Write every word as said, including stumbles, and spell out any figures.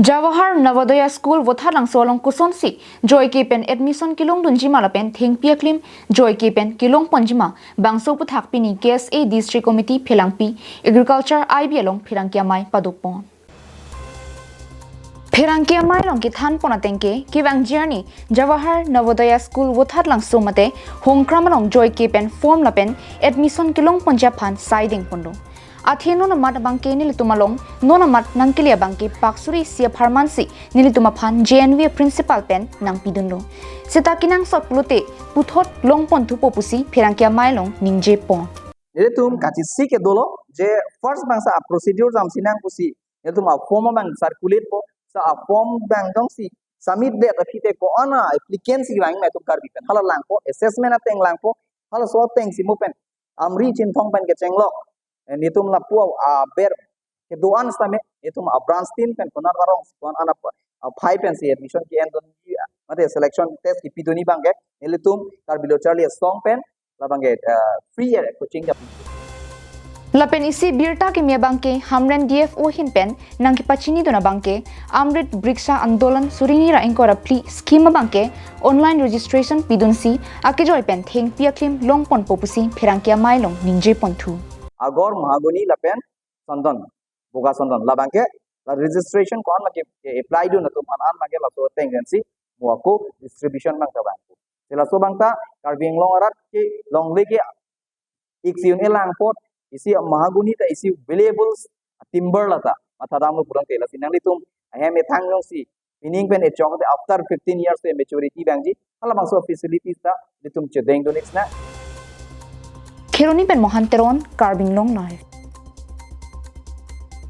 Jawahar Navodaya School Vothatlangso along kosonsi joike pen admission kelongdunjima lapen thengpi aklim joike pen kelongponjima bangso aphuthak pini K S A District Committee pherangpi Agriculture I B along pherangke amei padopon. Pherangke amei along kethanpon atengke kevangji arni Jawahar Navodaya School Vothatlangso mate Hongkram along joike pen form lapen admission kelongponji aphan saidengponlo. Athe non amat abangke nelitum along non amat nangkele abangke pak suri isi apharmansi nelitum aphan J N V principal pen nangpidunlo. Seta kenangsot pulote puthot longponthupo pusi pherangke amei along ningjepon. Nelitum kachisi kedolo je first bangso a procedure jam sinang pusi nelitum a form abang circulate po, sa a form abang jongsi submit det aphi te ko-an a applicant si vang ma itum Karbi pen. Hala langpo, assessment ateng langpo, halaso atengsi mo pen Amri Chinthong pen kechenglok. Eh, nelitum lapu aber kedo-an sitame nelitum a branch team pen konat arong si ko-an ana pa, a phai pensi admission ke-endunji, mate selection test kepidunji abangke nelitum Karbi Lo Charli Asong pen labangke, eh, free air coaching dapi. Lapen isi birta kimi abangke Hamren D F O ahin pen nangkepachinidun abangke Amrit Briksha Andolan suri hini ra ingkoi ra phli scheme abangke online registration pidunsi akejoi pen thengpi aklim longponpo pusi pherangke amei along ningjeponthu. Agor, mahagoni lapen sandan, boga sandan labangke la registration ko-an abangke ke apply dun atum an an abangke laso ateng pensi mo ako distribution abangta vangpo. Si laso abangta Karbi Anglong arat kelongle ke ik si un-e lang apot isi mahagoni ta isi valuable timber lata mathadamlo pulang te, lasi nanglitum ahem ethang jongsi pining pen echok te after fifteen years te maturity vangji, halabangso facilities ta nelitum chedengdun ik sna. Kheroni pen Mohan Teron, Karbi Anglong Live.